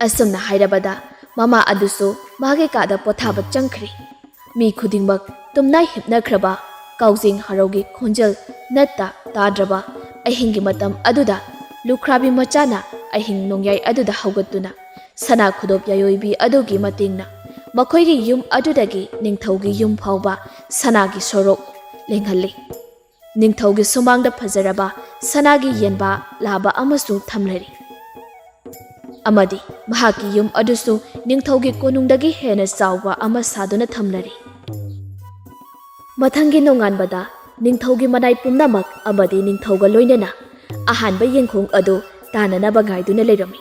ꯑꯁꯨꯝꯅ ꯍꯥꯏꯔꯕꯗ ꯃꯃꯥ ꯑꯗꯨꯁꯨ ꯃꯥꯒꯤ ꯀꯥꯗ ꯄꯣꯊꯥꯕ ꯆꯪꯈ꯭ꯔꯦ꯫ ꯃꯤ ꯈꯨꯗꯤꯡꯃꯛ ꯇꯨꯝꯅ ꯍꯤꯞꯅꯈ꯭ꯔꯕ, ꯀꯥꯎꯖꯦꯡ ꯍꯔꯥꯎꯒꯤ ꯈꯣꯟꯖꯦꯜ ꯅꯠꯇ ꯇꯥꯗ꯭ꯔꯕ ꯑꯍꯤꯡꯒꯤ ꯃꯇꯝ ꯑꯗꯨꯗ ꯂꯨꯈ꯭ꯔꯥꯕꯤ ꯃꯆꯥꯅ ꯑꯍꯤꯡ ꯅꯣꯡꯌꯥꯏ ꯑꯗꯨꯗ ꯍꯧꯒꯠꯇꯨꯅ ꯁꯅꯥ ꯈꯨꯗꯣꯞ ꯌꯥꯏꯑꯣꯏꯕꯤ ꯑꯗꯨꯒꯤ ꯃꯇꯦꯡꯅ ꯃꯈꯣꯏꯒꯤ ꯌꯨꯝ ꯑꯗꯨꯗꯒꯤ ꯅꯤꯡꯊꯧꯒꯤ ꯌꯨꯝ ꯐꯥꯎꯕ ꯁꯅꯥꯒꯤ ꯁꯣꯔꯣꯛ ꯂꯦꯡꯍꯜꯂꯤ꯫ ꯅꯤꯡꯊꯧꯒꯤ ꯁꯨꯃꯥꯡꯗ ꯐꯖꯔꯕ ꯁꯅꯥꯒꯤ ꯌꯦꯟꯕꯥ ꯂꯥꯕ ꯑꯃꯁꯨ ꯊꯝꯂꯔꯤ꯫ ꯑꯃꯗꯤ ꯃꯍꯥꯛꯀꯤ ꯌꯨꯝ ꯑꯗꯨꯁꯨ ꯅꯤꯡꯊꯧꯒꯤ ꯀꯣꯅꯨꯡꯗꯒꯤ ꯍꯦꯟꯅ ꯆꯥꯎꯕ ꯑꯃ ꯁꯥꯗꯨꯅ ꯊꯝꯂꯔꯤ꯫ ꯃꯊꯪꯒꯤ ꯅꯣꯡꯉꯥꯟꯕꯗ ꯅꯤꯡꯊꯧꯒꯤ ꯃꯅꯥꯏ ꯄꯨꯝꯅꯃꯛ ꯑꯃꯗꯤ ꯅꯤꯡꯊꯧꯒ ꯂꯣꯏꯅꯅ ꯑꯍꯥꯟꯕ ꯌꯦꯡꯈꯣꯡ ꯑꯗꯨ ꯇꯥꯅꯅꯕ ꯉꯥꯏꯗꯨꯅ ꯂꯩꯔꯝꯃꯤ꯫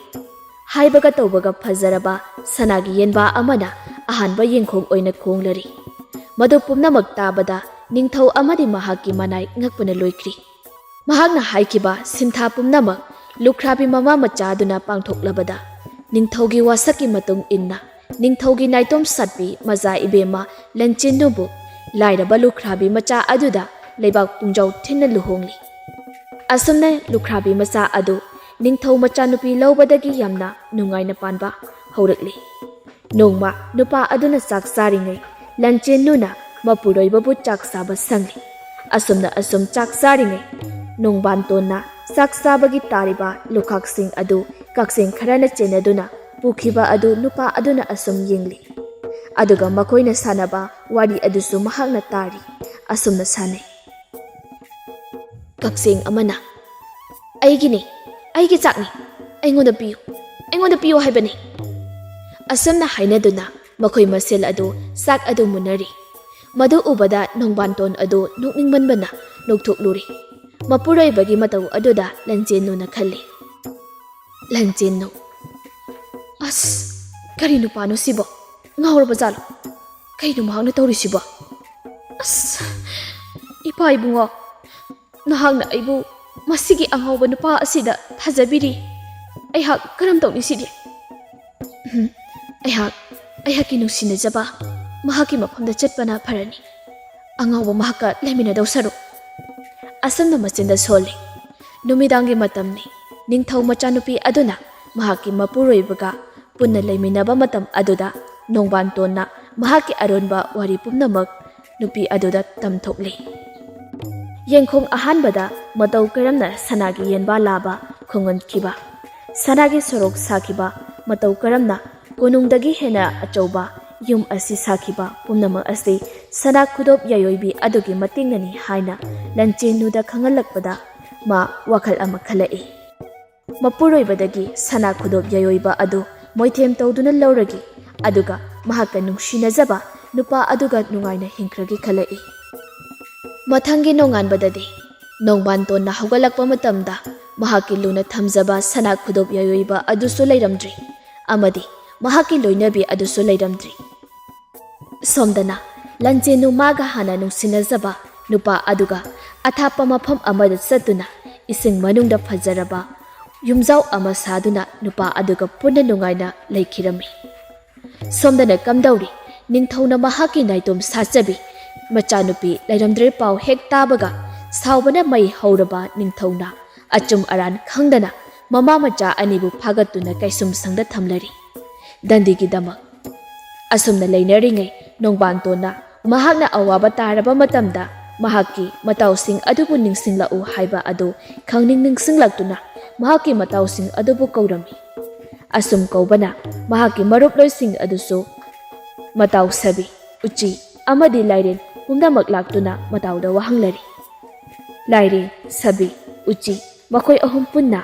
ꯍꯥꯏꯕꯒ ꯇꯧꯕꯒ ꯐꯖꯔꯕ ꯁꯅꯥꯒꯤ ꯌꯦꯟꯕꯥ ꯑꯃꯅ ꯑꯍꯥꯟꯕ ꯌꯦꯡꯈꯣꯡ ꯑꯣꯏꯅ ꯈꯣꯡꯂꯔꯤ꯫ ꯃꯗꯨ ꯄꯨꯝꯅꯃꯛ ꯇꯥꯕꯗ ꯅꯤꯡꯊꯧ ꯑꯃꯗꯤ ꯃꯍꯥꯛꯀꯤ ꯃꯅꯥꯏ ꯉꯛꯄꯅ ꯂꯣꯏꯈ꯭ꯔꯤ꯫ ꯃꯍꯥꯛꯅ ꯍꯥꯏꯈꯤꯕ ꯁꯤꯟꯊꯥ ꯄꯨꯝꯅꯃꯛ ꯂꯨꯈ꯭ꯔꯥꯕꯤ ꯃꯃꯥ ꯃꯆꯥ ꯑꯗꯨꯅ ꯄꯥꯡꯊꯣꯛꯂꯕꯗ ꯅꯤꯡꯊꯧꯒꯤ ꯋꯥꯁꯛꯀꯤ ꯃꯇꯨꯡ ꯏꯟꯅ ꯅꯤꯡꯊꯧꯒꯤ ꯅꯥꯏꯇꯣꯝ ꯁꯥꯠꯄꯤ ꯃꯆꯥ ꯏꯕꯦꯝꯃ ꯂꯟꯆꯦꯟꯗꯨꯕꯨ ꯂꯥꯏꯔꯕ ꯂꯨꯈ꯭ꯔꯥꯕꯤ ꯃꯆꯥ ꯑꯗꯨꯗ ꯂꯩꯕꯥꯛ ꯄꯨꯡꯖꯥꯎ ꯊꯤꯟꯅ ꯂꯨꯍꯣꯡꯂꯤ꯫ ꯑꯁꯨꯝꯅ ꯂꯨꯈ꯭ꯔꯥꯕꯤ ꯃꯆꯥ ꯑꯗꯨ ꯅꯤꯡꯊꯧ ꯃꯆꯥꯅꯨꯄꯤ ꯂꯧꯕꯗꯒꯤ ꯌꯥꯝꯅ ꯅꯨꯡꯉꯥꯏꯅ ꯄꯥꯟꯕ ꯍꯧꯔꯛꯂꯤ꯫ ꯅꯣꯡꯃ ꯅꯨꯄꯥ ꯑꯗꯨꯅ ꯆꯥꯛ ꯆꯥꯔꯤꯉꯩ ꯂꯟꯆꯦꯟꯗꯨꯅ ꯃꯄꯨꯔꯣꯏꯕꯕꯨ ꯆꯥꯛ ꯆꯥꯕ ꯁꯪꯂꯤ꯫ ꯑꯁꯨꯝꯅ ꯑꯁꯨꯝ ꯆꯥꯛ ꯆꯥꯔꯤꯉꯩ ꯅꯣꯡꯕꯥꯟꯇꯣꯟꯅ ꯆꯥꯛ ꯆꯥꯕꯒꯤ ꯇꯥꯔꯤꯕ ꯂꯨꯈꯥꯛꯁꯤꯡ ꯑꯗꯨ ꯀꯛꯆꯦꯡ ꯈꯔꯅ ꯆꯦꯟꯅꯗꯨꯅ ꯄꯨꯈꯤꯕ ꯑꯗꯨ ꯅꯨꯄꯥ ꯑꯗꯨꯅ ꯑꯁꯨꯝ ꯌꯦꯡꯂꯤ꯫ ꯑꯗꯨꯒ ꯃꯈꯣꯏꯅ ꯁꯥꯟꯅꯕ ꯋꯥꯔꯤ ꯑꯗꯨꯁꯨ ꯃꯍꯥꯛꯅ ꯇꯥꯔꯤ꯫ ꯑꯁꯨꯝꯅ ꯁꯥꯟꯅꯩ꯫ ꯀꯛꯆꯦꯡ ꯑꯃꯅ, "ꯑꯩꯒꯤꯅꯤ, ꯑꯩꯒꯤ ꯆꯥꯛꯅꯤ, ꯑꯩꯉꯣꯟꯗ ꯄꯤꯌꯨ, ꯑꯩꯉꯣꯟꯗ ꯄꯤꯌꯨ ꯍꯥꯏꯕꯅꯤ"꯫ ꯑꯁꯨꯝꯅ ꯍꯥꯏꯅꯗꯨꯅ ꯃꯈꯣꯏ ꯃꯁꯦꯜ ꯑꯗꯨ ꯆꯥꯛ ꯑꯗꯨ ꯃꯨꯟꯅꯔꯤ꯫ ꯃꯗꯨ ꯎꯕꯗ ꯅꯣꯡꯕꯥꯟꯇꯣꯟ ꯑꯗꯨ ꯅꯣꯛꯅꯤꯡꯃꯟꯕꯅ ꯅꯣꯛꯊꯣꯛꯂꯨꯔꯦ꯫ ꯃꯄꯨꯔꯣꯏꯕꯒꯤ ꯃꯇꯧ ꯑꯗꯨꯗ ꯂꯟꯆꯦꯟꯅꯨꯅ ꯈꯜꯂꯤ꯫ ꯂꯟꯆꯦꯟꯅꯨ, "ꯑꯁ, ꯀꯔꯤ ꯅꯨꯄꯥꯅꯣ ꯁꯤꯕꯣ? ꯉꯥꯎꯔꯕ ꯖꯥꯠꯂꯣ? ꯀꯩꯅꯣ ꯃꯍꯥꯛꯅ ꯇꯧꯔꯤꯁꯤꯕꯣ? ꯑꯁ, ꯏꯄꯥ ꯏꯕꯨꯡꯉꯣ, ꯅꯍꯥꯛꯅ ꯑꯩꯕꯨ ꯃꯁꯤꯒꯤ ꯑꯉꯥꯎꯕ ꯅꯨꯄꯥ ꯑꯁꯤꯗ ꯊꯥꯖꯕꯤꯔꯤ꯫ ꯑꯩꯍꯥꯛ ꯀꯔꯝ ꯇꯧꯅꯤ ꯁꯤꯗꯤ? ꯎꯝ, ꯑꯩꯍꯥꯛ, ꯑꯩꯍꯥꯛꯀꯤ ꯅꯨꯡꯁꯤꯅꯖꯕ ꯃꯍꯥꯛꯀꯤ ꯃꯐꯝꯗ ꯆꯠꯄꯅ ꯐꯔꯅꯤ꯫ ꯑꯉꯥꯎꯕ ꯃꯍꯥꯛꯀ ꯂꯩꯃꯤꯟꯅꯗꯧ ꯁꯔꯨꯛ"꯫ ꯑꯁꯨꯝꯅ ꯃꯆꯤꯟꯗ ꯁꯣꯜꯂꯤ꯫ ꯅꯨꯃꯤꯗꯥꯡꯒꯤ ꯃꯇꯝꯅꯤ꯫ ꯅꯤꯡꯊꯧ ꯃꯆꯥꯅꯨꯄꯤ ꯑꯗꯨꯅ ꯃꯍꯥꯛꯀꯤ ꯃꯄꯨꯔꯣꯏꯕꯒ ꯄꯨꯟꯅ ꯂꯩꯃꯤꯟꯅꯕ ꯃꯇꯝ ꯑꯗꯨꯗ ꯅꯣꯡꯕꯥꯟꯇꯣꯟꯅ ꯃꯍꯥꯛꯀꯤ ꯑꯔꯣꯟꯕ ꯋꯥꯔꯤ ꯄꯨꯝꯅꯃꯛ ꯅꯨꯄꯤ ꯑꯗꯨꯗ ꯇꯝꯊꯣꯛꯂꯤ꯫ ꯌꯦꯡꯈꯣꯡ ꯑꯍꯥꯟꯕꯗ ꯃꯇꯧ ꯀꯔꯝꯅ ꯁꯅꯥꯒꯤ ꯌꯦꯟꯕꯥ ꯂꯥꯕ ꯈꯣꯡꯍꯟꯈꯤꯕ, ꯁꯅꯥꯒꯤ ꯁꯣꯔꯣꯛ ꯁꯥꯈꯤꯕ, ꯃꯇꯧ ꯀꯔꯝꯅ ꯀꯣꯅꯨꯡꯗꯒꯤ ꯍꯦꯟꯅ ꯑꯆꯧꯕ ꯌꯨꯝ ꯑꯁꯤ ꯁꯥꯈꯤꯕ ꯄꯨꯝꯅꯃꯛ ꯑꯁꯤ ꯁꯅꯥ ꯈꯨꯗꯣꯞ ꯌꯥꯏꯑꯣꯏꯕꯤ ꯑꯗꯨꯒꯤ ꯃꯇꯦꯡꯅꯅꯤ ꯍꯥꯏꯅ ꯂꯟꯆꯦꯟꯅꯨꯗ ꯈꯪꯍꯜꯂꯛꯄꯗ ꯃꯥ ꯋꯥꯈꯜ ꯑꯃ ꯈꯜꯂꯛꯏ꯫ ꯃꯄꯨꯔꯣꯏꯕꯗꯒꯤ ꯁꯅꯥ ꯈꯨꯗꯣꯞ ꯌꯥꯏꯑꯣꯏꯕ ꯑꯗꯨ ꯃꯣꯏꯊꯦꯝ ꯇꯧꯗꯨꯅ ꯂꯧꯔꯒꯦ, ꯑꯗꯨꯒ ꯃꯍꯥꯛꯀ ꯅꯨꯡꯁꯤꯅꯖꯕ ꯅꯨꯄꯥ ꯑꯗꯨꯒ ꯅꯨꯡꯉꯥꯏꯅ ꯍꯤꯡꯈ꯭ꯔꯒꯦ ꯈꯜꯂꯛꯏ꯫ ꯃꯊꯪꯒꯤ ꯅꯣꯡꯉꯥꯟꯕꯗꯗꯤ ꯅꯣꯡꯕꯥꯟꯇꯣꯟꯅ ꯍꯧꯒꯠꯂꯛꯄ ꯃꯇꯝꯗ ꯃꯍꯥꯛꯀꯤ ꯂꯨꯅ ꯊꯝꯖꯕ ꯁꯅꯥ ꯈꯨꯗꯣꯞ ꯌꯥꯏꯑꯣꯏꯕ ꯑꯗꯨꯁꯨ ꯂꯩꯔꯝꯗ꯭ꯔꯤ, ꯑꯃꯗꯤ ꯃꯍꯥꯛꯀꯤ ꯂꯣꯏꯅꯕꯤ ꯑꯗꯨꯁꯨ ꯂꯩꯔꯝꯗ꯭ꯔꯤ꯫ ꯁꯣꯝꯗꯅ ꯂꯟꯆꯦꯟꯅꯨ ꯃꯥꯒ ꯍꯥꯟꯅ ꯅꯨꯡꯁꯤꯅꯖꯕ ꯅꯨꯄꯥ ꯑꯗꯨꯒ ꯑꯊꯥꯞꯄ ꯃꯐꯝ ꯑꯃꯗ ꯆꯠꯇꯨꯅ ꯏꯁꯤꯡ ꯃꯅꯨꯡꯗ ꯐꯖꯔꯕ ꯌꯨꯝꯖꯥꯎ ꯑꯃ ꯁꯥꯗꯨꯅ ꯅꯨꯄꯥ ꯑꯗꯨꯒ ꯄꯨꯟꯅ ꯅꯨꯡꯉꯥꯏꯅ ꯂꯩꯈꯤꯔꯝꯃꯤ꯫ ꯁꯣꯝꯗꯅ ꯀꯝꯗꯧꯔꯤ, ꯅꯤꯡꯊꯧꯅ ꯃꯍꯥꯛꯀꯤ ꯅꯥꯏꯇꯣꯝ ꯁꯥꯠꯆꯕꯤ ꯃꯆꯥꯅꯨꯄꯤ ꯂꯩꯔꯝꯗ꯭ꯔꯦ ꯄꯥꯎ ꯍꯦꯛ ꯇꯥꯕꯒ ꯁꯥꯎꯕꯅ ꯃꯩ ꯍꯧꯔꯕ ꯅꯤꯡꯊꯧꯅ ꯑꯆꯨꯝ ꯑꯔꯥꯟ ꯈꯪꯗꯅ ꯃꯃꯥ ꯃꯆꯥ ꯑꯅꯤꯕꯨ ꯐꯥꯒꯠꯇꯨꯅ ꯀꯩꯁꯨꯝꯁꯪꯗ ꯊꯝꯂꯔꯤ꯫ ꯗꯟꯗꯤꯒꯤꯗꯃꯛ ꯑꯁꯨꯝꯅ ꯂꯩꯅꯔꯤꯉꯩ ꯅꯣꯡꯕꯥꯟꯇꯣꯟꯅ ꯃꯍꯥꯛꯅ ꯑꯋꯥꯕ ꯇꯥꯔꯕ ꯃꯇꯝꯗ ꯃꯍꯥꯛꯀꯤ ꯃꯇꯥꯎꯁꯤꯡ ꯑꯗꯨꯕꯨ ꯅꯤꯡꯁꯤꯡꯂꯛꯎ ꯍꯥꯏꯕ ꯑꯗꯨ ꯈꯪꯅꯤꯡ ꯅꯤꯡꯁꯤꯡꯂꯛꯇꯨꯅ ꯃꯍꯥꯛꯀꯤ ꯃꯇꯥꯎꯁꯤꯡ ꯑꯗꯨꯕꯨ ꯀꯧꯔꯝꯃꯤ꯫ ꯑꯁꯨꯝ ꯀꯧꯕꯅ ꯃꯍꯥꯛꯀꯤ ꯃꯔꯨꯞꯂꯣꯏꯁꯤꯡ ꯑꯗꯨꯁꯨ ꯃꯇꯥꯎ ꯁꯕꯤ, ꯎꯆꯤ ꯑꯃꯗꯤ ꯂꯥꯏꯔꯦꯟ ꯄꯨꯝꯅꯃꯛ ꯂꯥꯛꯇꯨꯅ ꯃꯇꯥꯎꯗ ꯋꯥꯍꯪꯅꯔꯤ꯫ ꯂꯥꯏꯔꯦꯟ, ꯁꯕꯤ, ꯎꯆꯤ ꯃꯈꯣꯏ ꯑꯍꯨꯝ ꯄꯨꯟꯅ,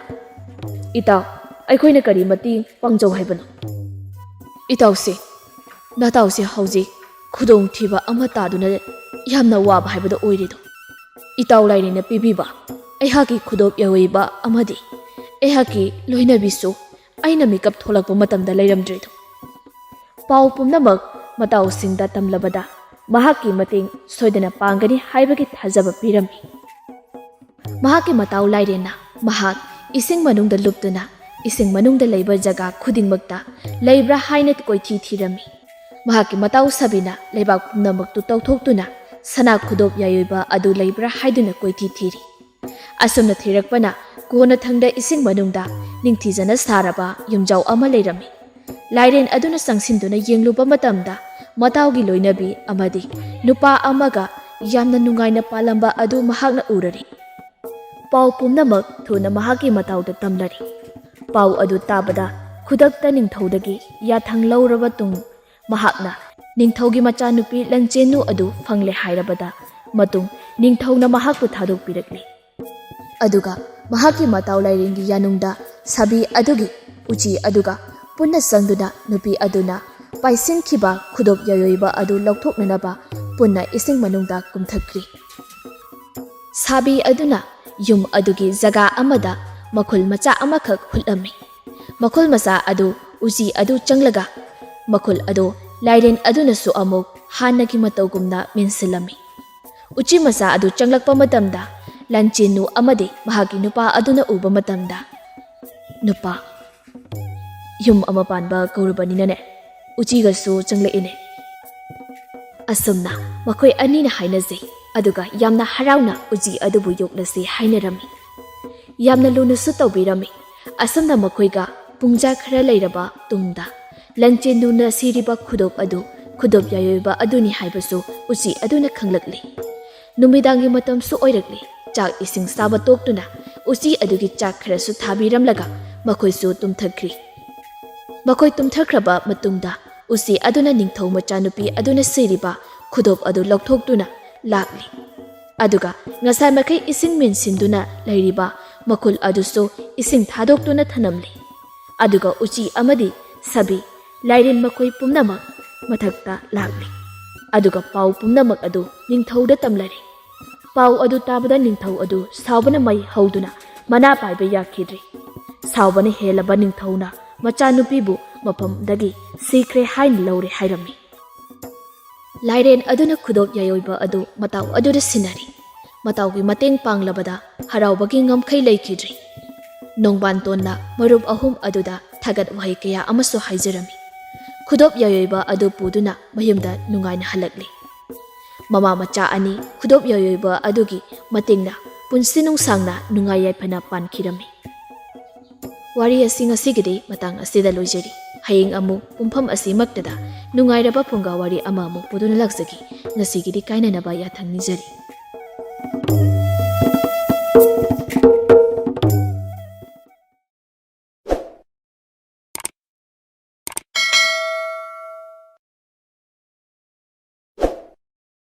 "ꯏꯇꯥꯎ, ꯑꯩꯈꯣꯏꯅ ꯀꯔꯤ ꯃꯇꯦꯡ ꯄꯥꯡꯖꯧ ꯍꯥꯏꯕꯅꯣ?" "ꯏꯇꯥꯎꯁꯦ, ꯅꯇꯥꯎꯁꯦ ꯍꯧꯖꯤꯛ ꯈꯨꯗꯣꯡꯊꯤꯕ ꯑꯃ ꯇꯥꯗꯨꯅ ꯌꯥꯝꯅ ꯋꯥꯕ ꯍꯥꯏꯕꯗꯣ ꯑꯣꯏꯔꯦꯗꯣ꯫ ꯏꯇꯥꯎ ꯂꯥꯏꯔꯦꯟꯅ ꯄꯤꯕꯤꯕ ꯑꯩꯍꯥꯛꯀꯤ ꯈꯨꯗꯣꯞ ꯌꯥꯎꯏꯕ ꯑꯃꯗꯤ ꯑꯩꯍꯥꯛꯀꯤ ꯂꯣꯏꯅꯕꯤꯁꯨ ꯑꯩꯅ ꯃꯤꯀꯞ ꯊꯣꯛꯂꯛꯄ ꯃꯇꯝꯗ ꯂꯩꯔꯝꯗ꯭ꯔꯦꯗꯣ꯫" ꯄꯥꯎ ꯄꯨꯝꯅꯃꯛ ꯃꯇꯥꯎꯁꯤꯡꯗ ꯇꯝꯂꯕꯗ ꯃꯍꯥꯛꯀꯤ ꯃꯇꯦꯡ ꯁꯣꯏꯗꯅ ꯄꯥꯡꯒꯅꯤ ꯍꯥꯏꯕꯒꯤ ꯊꯥꯖꯕ ꯄꯤꯔꯝꯃꯤ꯫ ꯃꯍꯥꯛꯀꯤ ꯃꯇꯥꯎ ꯂꯥꯏꯔꯦꯟꯅ ꯃꯍꯥꯛ ꯏꯁꯤꯡ ꯃꯅꯨꯡꯗ ꯂꯨꯞꯇꯨꯅ ꯏꯁꯤꯡ ꯃꯅꯨꯡꯗ ꯂꯩꯕ ꯖꯒꯥ ꯈꯨꯗꯤꯡꯃꯛꯇ ꯂꯩꯕ꯭ꯔꯥ ꯍꯥꯏꯅ ꯀꯣꯏꯊꯤ ꯊꯤꯔꯝꯃꯤ꯫ ꯃꯍꯥꯛꯀꯤ ꯃꯇꯥꯎ ꯁꯥꯕꯤꯅ ꯂꯩꯕꯥꯛ ꯄꯨꯝꯅꯃꯛꯇꯨ ꯇꯧꯊꯣꯛꯇꯨꯅ ꯁꯅꯥ ꯈꯨꯗꯣꯞ ꯌꯥꯏꯑꯣꯏꯕ ꯑꯗꯨ ꯂꯩꯕ꯭ꯔꯥ ꯍꯥꯏꯗꯨꯅ ꯀꯣꯏꯊꯤ ꯊꯤꯔꯤ꯫ ꯑꯁꯨꯝꯅ ꯊꯤꯔꯛꯄꯅ ꯀꯣꯟꯅꯊꯪꯗ ꯏꯁꯤꯡ ꯃꯅꯨꯡꯗ ꯅꯤꯡꯊꯤꯖꯅ ꯁꯥꯔꯕ ꯌꯨꯝꯖꯥꯎ ꯑꯃ ꯂꯩꯔꯝꯃꯤ꯫ ꯂꯥꯏꯔꯦꯟ ꯑꯗꯨꯅ ꯆꯪꯁꯤꯟꯗꯨꯅ ꯌꯦꯡꯂꯨꯕ ꯃꯇꯝꯗ, ꯃꯇꯥꯎꯒꯤ ꯂꯣꯏꯅꯕꯤ ꯑꯃꯗꯤ ꯅꯨꯄꯥ ꯑꯃꯒ ꯌꯥꯝꯅ ꯅꯨꯡꯉꯥꯏꯅ ꯄꯥꯜꯂꯝꯕ ꯑꯗꯨ ꯃꯍꯥꯛꯅ ꯎꯔꯔꯤ꯫ ꯄꯥꯎ ꯄꯨꯝꯅꯃꯛ ꯊꯨꯅ ꯃꯍꯥꯛꯀꯤ ꯃꯇꯥꯎꯗ ꯇꯝꯂꯔꯤ꯫ ꯄꯥꯎ ꯑꯗꯨ ꯇꯥꯕꯗ, ꯈꯨꯗꯛꯇ ꯅꯤꯡꯊꯧꯗꯒꯤ ꯌꯥꯊꯪ ꯂꯧꯔꯕ ꯇꯨꯡ, ꯃꯍꯥꯛꯅ ꯅꯤꯡꯊꯧꯒꯤ ꯃꯆꯥꯅꯨꯄꯤ ꯂꯟꯆꯦꯟꯅꯨ ꯑꯗꯨ ꯐꯪꯂꯦ ꯍꯥꯏꯔꯕꯗ, ꯃꯇꯨꯡ ꯅꯤꯡꯊꯧꯅ ꯃꯍꯥꯛꯄꯨ ꯊꯥꯗꯣꯛꯄꯤꯔꯛꯂꯤ꯫ ꯑꯗꯨꯒ ꯃꯍꯥꯛꯀꯤ ꯃꯇꯥꯎ ꯂꯥꯏꯔꯦꯟꯒꯤ ꯌꯥꯅꯨꯡꯗ ꯁꯥꯕꯤ ꯑꯗꯨꯒꯤ ꯎꯆꯤ ꯑꯗꯨꯒ ꯄꯨꯟꯅ ꯆꯪꯗꯨꯅ, ꯅꯨꯄꯤ ꯑꯗꯨꯅ ꯄꯥꯏꯁꯤꯟꯈꯤꯕ ꯈꯨꯗꯣꯞ ꯌꯥꯏꯑꯣꯏꯕ ꯑꯗꯨ ꯂꯧꯊꯣꯛꯅꯅꯕ ꯄꯨꯟꯅ ꯏꯁꯤꯡ ꯃꯅꯨꯡꯗ ꯀꯨꯝꯊꯈ꯭ꯔꯤ꯫ ꯁꯥꯕꯤ ꯑꯗꯨꯅ ꯌꯨꯝ ꯑꯗꯨꯒꯤ ꯖꯒꯥ ꯑꯃꯗ ꯃꯈꯨꯜ ꯃꯆꯥ ꯑꯃꯈꯛ ꯍꯨꯠꯂꯝꯃꯤ꯫ ꯃꯈꯨꯜ ꯃꯆꯥ ꯑꯗꯨ ꯎꯆꯤ ꯑꯗꯨ ꯆꯪꯂꯒ, ꯃꯈꯨꯜ ꯑꯗꯨ ꯂꯥꯏꯔꯦꯟ ꯑꯗꯨꯅꯁꯨ ꯑꯃꯨꯛ ꯍꯥꯟꯅꯒꯤ ꯃꯇꯧꯒꯨꯝꯅ ꯃꯦꯟꯁꯤꯜꯂꯝꯃꯤ꯫ ꯎꯆꯤ ꯃꯆꯥ ꯑꯗꯨ ꯆꯪꯂꯛꯄ ꯃꯇꯝꯗ, ꯂꯟꯆꯦꯟꯅꯨ ꯑꯃꯗꯤ ꯃꯍꯥꯛꯀꯤ ꯅꯨꯄꯥ ꯑꯗꯨꯅ ꯎꯕ ꯃꯇꯝꯗ, "ꯅꯨꯄꯥ, ꯌꯨꯝ ꯑꯃ ꯄꯥꯟꯕ ꯀꯧꯔꯕꯅꯤꯅꯅꯦ, ꯎꯆꯤꯒꯁꯨ ꯆꯪꯂꯛꯏꯅꯦ꯫" ꯑꯁꯨꯝꯅ ꯃꯈꯣꯏ ꯑꯅꯤꯅ ꯍꯥꯏꯅꯖꯩ, ꯑꯗꯨꯒ ꯌꯥꯝꯅ ꯍꯔꯥꯎꯅ ꯎꯆꯤ ꯑꯗꯨꯕꯨ ꯌꯣꯛꯂꯁꯤ ꯍꯥꯏꯅꯔꯝꯃꯤ꯫ ꯌꯥꯝꯅ ꯂꯨꯅꯁꯨ ꯇꯧꯕꯤꯔꯝꯃꯤ꯫ ꯑꯁꯨꯝꯅ ꯃꯈꯣꯏꯒ ꯄꯨꯡꯖꯥ ꯈꯔ ꯂꯩꯔꯕ ꯇꯨꯡꯗ, ꯂꯟꯆꯦꯟꯗꯨꯅ ꯁꯤꯔꯤꯕ ꯈꯨꯗꯣꯞ ꯑꯗꯨ ꯈꯨꯗꯣꯞ ꯌꯥꯏꯑꯣꯏꯕ ꯑꯗꯨꯅꯤ ꯍꯥꯏꯕꯁꯨ ꯎꯆꯤ ꯑꯗꯨꯅ ꯈꯪꯂꯛꯂꯤ꯫ ꯅꯨꯃꯤꯗꯥꯡꯒꯤ ꯃꯇꯝꯁꯨ ꯑꯣꯏꯔꯛꯂꯤ꯫ ꯆꯥꯛ ꯏꯁꯤꯡ ꯆꯥꯕ ꯇꯣꯛꯇꯨꯅ ꯎꯆꯤ ꯑꯗꯨꯒꯤ ꯆꯥꯛ ꯈꯔꯁꯨ ꯊꯥꯕꯤꯔꯝꯂꯒ ꯃꯈꯣꯏꯁꯨ ꯇꯨꯝꯊꯈ꯭ꯔꯤ꯫ ꯃꯈꯣꯏ ꯇꯨꯝꯊꯈ꯭ꯔꯕ ꯃꯇꯨꯡꯗ, ꯎꯆꯤ ꯑꯗꯨꯅ ꯅꯤꯡꯊꯧ ꯃꯆꯥꯅꯨꯄꯤ ꯑꯗꯨꯅ ꯁꯤꯔꯤꯕ ꯈꯨꯗꯣꯞ ꯑꯗꯨ ꯂꯧꯊꯣꯛꯇꯨꯅ ꯂꯥꯛꯂꯤ꯫ ꯑꯗꯨꯒ ꯉꯁꯥꯏ ꯃꯈꯩ ꯏꯁꯤꯡ ꯃꯦꯟꯁꯤꯟꯗꯨꯅ ꯂꯩꯔꯤꯕ ꯃꯈꯨꯜ ꯑꯗꯨꯁꯨ ꯏꯁꯤꯡ ꯊꯥꯗꯣꯛꯇꯨꯅ ꯊꯅꯝꯂꯤ꯫ ꯑꯗꯨꯒ ꯎꯆꯤ ꯑꯃꯗꯤ ꯁꯥꯕꯤ, ꯂꯥꯏꯔꯦꯟ ꯃꯈꯣꯏ ꯄꯨꯝꯅꯃꯛ ꯃꯊꯛꯇ ꯂꯥꯛꯂꯤ꯫ ꯑꯗꯨꯒ ꯄꯥꯎ ꯄꯨꯝꯅꯃꯛ ꯑꯗꯨ ꯅꯤꯡꯊꯧꯗ ꯇꯝꯂꯔꯤ꯫ ꯄꯥꯎ ꯑꯗꯨ ꯇꯥꯕꯗ ꯅꯤꯡꯊꯧ ꯑꯗꯨ ꯁꯥꯎꯕꯅ ꯃꯩ ꯍꯧꯗꯨꯅ ꯃꯅꯥ ꯄꯥꯏꯕ ꯌꯥꯈꯤꯗ꯭ꯔꯦ꯫ ꯁꯥꯎꯕꯅ ꯍꯦꯜꯂꯕ ꯅꯤꯡꯊꯧꯅ ꯃꯆꯥꯅꯨꯄꯤꯕꯨ ꯃꯐꯝꯗꯒꯤ ꯁꯤꯈ꯭ꯔꯦ ꯍꯥꯏꯅ ꯂꯧꯔꯦ ꯍꯥꯏꯔꯝꯃꯤ꯫ ꯂꯥꯏꯔꯦꯟ ꯑꯗꯨꯅ ꯈꯨꯗꯣꯞ ꯌꯥꯏꯑꯣꯏꯕ ꯑꯗꯨ ꯃꯇꯥꯎ ꯑꯗꯨꯗ ꯁꯤꯟꯅꯔꯤ꯫ ꯃꯇꯥꯎꯒꯤ ꯃꯇꯦꯡ ꯄꯥꯡꯂꯕꯗ ꯍꯔꯥꯎꯕꯒꯤ ꯉꯝꯈꯩ ꯂꯩꯈꯤꯗ꯭ꯔꯦ꯫ ꯅꯣꯡꯕꯥꯟꯇꯣꯟꯅ ꯃꯔꯨꯞ ꯑꯍꯨꯝ ꯑꯗꯨꯗ ꯊꯥꯒꯠ ꯋꯥꯍꯩ ꯀꯌꯥ ꯑꯃꯁꯨ ꯍꯥꯏꯖꯔꯝꯃꯤ꯫ ꯈꯨꯗꯣꯞ ꯌꯥꯏꯑꯣꯏꯕ ꯑꯗꯨ ꯄꯨꯗꯨꯅ ꯃꯌꯨꯝꯗ ꯅꯨꯡꯉꯥꯏꯅ ꯍꯜꯂꯛꯂꯤ꯫ ꯃꯃꯥ ꯃꯆꯥ ꯑꯅꯤ ꯈꯨꯗꯣꯞ ꯌꯥꯏꯑꯣꯏꯕ ꯑꯗꯨꯒꯤ ꯃꯇꯦꯡꯅ ꯄꯨꯟꯁꯤ ꯅꯨꯡꯁꯥꯡꯅ ꯅꯨꯡꯉꯥꯏ ꯌꯥꯏꯐꯅ ꯄꯥꯟꯈꯤꯔꯝꯃꯤ꯫ ꯋꯥꯔꯤ ꯑꯁꯤ ꯉꯁꯤꯒꯤꯗꯤ ꯃꯇꯥꯡ ꯑꯁꯤꯗ ꯂꯣꯏꯖꯔꯤ꯫ ꯍꯌꯦꯡ ꯑꯃꯨꯛ ꯄꯨꯡꯐꯝ ꯑꯁꯤꯃꯛꯇꯗ ꯅꯨꯡꯉꯥꯏꯔꯕ ꯐꯨꯡꯒꯥ ꯋꯥꯔꯤ ꯑꯃ ꯑꯃꯨꯛ ꯄꯨꯗꯨꯅ ꯂꯥꯛꯆꯒꯦ꯫ ꯉꯁꯤꯒꯤꯗꯤ ꯀꯥꯏꯅꯅꯕ ꯌꯥꯊꯪ ꯅꯤꯖꯔꯤ꯫